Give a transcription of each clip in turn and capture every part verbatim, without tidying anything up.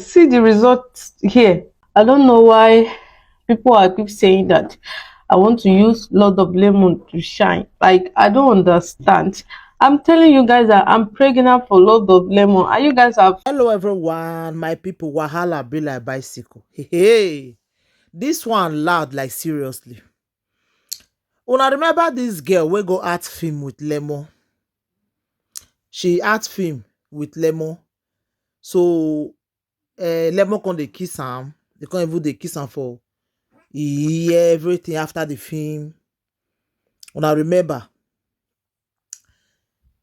See the result here. I don't know why people are keep saying that I want to use lot of lemon to shine. Like, I don't understand. I'm telling you guys that I'm pregnant for lot of lemon, and you guys have... Hello everyone, my people. Wahala be like bicycle. Hey, hey. This one loud, like, seriously. Una remember this girl wey go act film with lemon? She act film with lemon. So uh, lemon come dey kiss am. They come even dey kiss am for e ear, everything after the film. Una remember?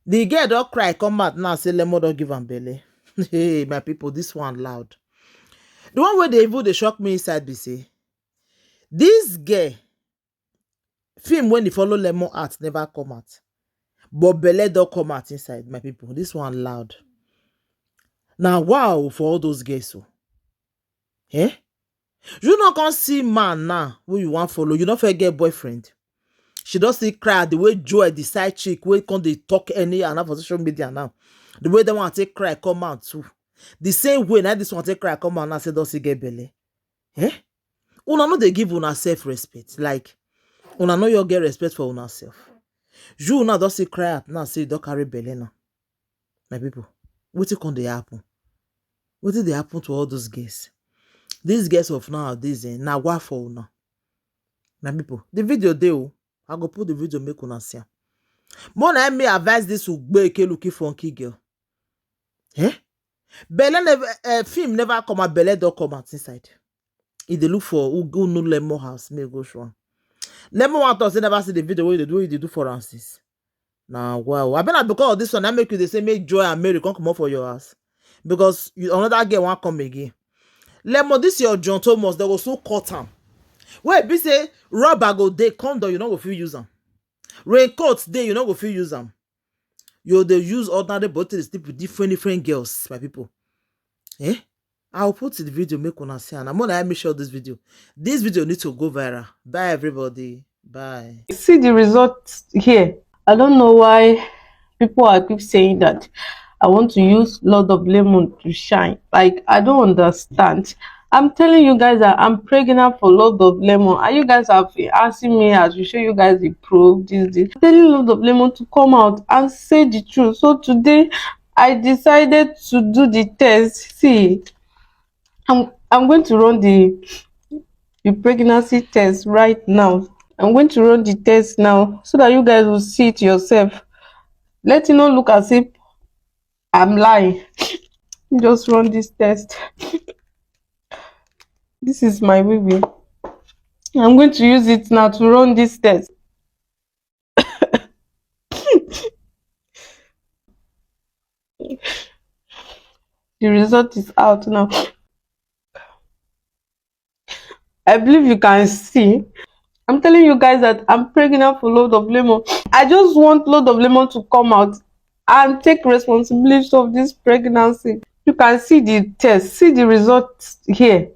The girl don cry come out now say lemon don give am belle. Hey, my people, this one loud. The one wey dey even dey shock me inside be say this girl, film wey dey follow lemon out never come out, but belle don come out inside, my people. This one loud. Na wow for all those girls o. Eh? You no come see man now wey you wan follow, you no fit get boyfriend. She don still cry the way Joy, the side chick wey come dey talk anyhow now for social media now. The way that one take cry come out too, the same way na this one take cry come out now say don still get belle. Eh? Una no dey give una self respect. Like, una no your get respect for una self. You now don still cry out now say you don carry belle now. My people, wetin come dey happen? Wetin dey happen to all those girls? These girls of nowadays, eh, na wa for una. My people, the video dey o. I go put the video make una see am. More na me advise this Ugbeke looking funky girl. Eh? Belle never, uh, film never come out, belle don come out inside. E dey look for who, who know lemon house, may go show am. Lemon one talk say never see the video wey you dey do, wey you dey do for am since. Na wow. I bet na because of this one, I make you dey say make Joy and Mary come comot for your house. Because you, another girl wan come again. Lemon, this your John Thomas, they go soon cut am. Wey be say rubber go dey, condom, you no go fit use am. Raincoat dey, you no go fit use am. You dey use ordinary bottle dey sleep with different, different girls, my people. Eh? I'll put the video, make una see am. I'm gonna make sure this video, this video need to go viral. Bye, everybody. Bye. See the result here. I don't know why people are keep saying that I want to use lot of lemon to shine. Like, I don't understand. I'm telling you guys that I'm pregnant for lot of lemon, and you guys have been asking me as we show you guys the proof, this, this. I'm telling lot of lemon to come out and say the truth. So today, I decided to do the test. See, I'm, I'm going to run the, the pregnancy test right now. I'm going to run the test now so that you guys will see it yourself. Let it not look as if I'm lying. Just run this test. This is my baby. I'm going to use it now to run this test. The result is out now. I believe you can see. I'm telling you guys that I'm pregnant for lot of lemon. I just want lot of lemon to come out and take responsibility of this pregnancy. You can see the test, see the result here.